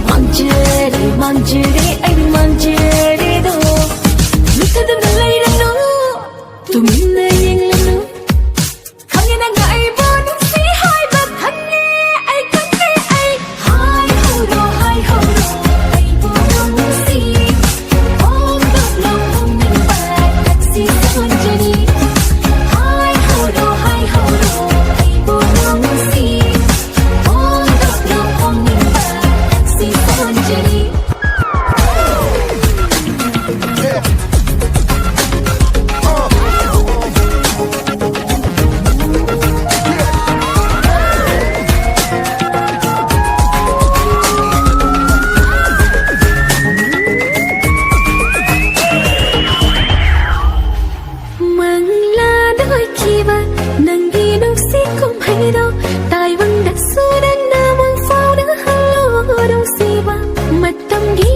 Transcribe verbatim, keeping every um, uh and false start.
ꯃꯥꯡꯖꯔꯦ, ꯃꯥꯡꯖꯔꯦ, ꯑꯩ ꯃꯥꯡꯖꯔꯦꯗꯣ꯫ ꯃꯤꯠꯇꯗꯅ ꯂꯩꯔꯅꯨ, ꯇꯨꯃꯤꯟꯅ ꯌꯦꯡꯂꯅꯨ꯫ ꯈꯪꯉꯦ ꯅꯪꯅ ꯑꯩꯕꯨ ꯅꯨꯡꯁꯤ ꯍꯥꯏꯕ ꯈꯪꯉꯦ, ꯑꯩ ꯈꯪꯉꯦ, ꯑꯩ꯫ ꯍꯥꯏꯍꯧꯔꯣ, ꯍꯥꯏꯍꯧꯔꯣ, ꯑꯩꯕꯨ ꯅꯨꯡꯁꯤ꯫ ꯐꯣꯡꯗꯣꯛꯂꯣ ꯐꯣꯡꯅꯤꯡꯕ ꯊꯛꯁꯤ ꯁꯣꯟꯖꯔꯤ꯫ ꯍꯥꯏꯍꯧꯔꯣ, ꯍꯥꯏꯍꯧꯔꯣ, ꯑꯩꯕꯨ ꯅꯨꯡꯁꯤ꯫ ꯐꯣꯡꯗꯣꯛꯂꯣ ꯐꯣꯡꯅꯤꯡꯕ ꯊꯛꯁꯤ ꯁꯣꯟꯖꯔꯤ꯫ ꯃꯪꯂꯥꯗ ꯑꯣꯏꯈꯤꯕ ꯅꯪꯒꯤ ꯅꯨꯡꯁꯤ ꯀꯨꯝꯍꯩꯗꯣ ꯇꯥꯏꯕꯪꯗꯁꯨ ꯅꯪꯅ ꯃꯪꯐꯥꯎꯅ ꯍꯜꯂꯣ ꯅꯨꯡꯁꯤꯕ꯫ ꯃꯇꯝꯒꯤ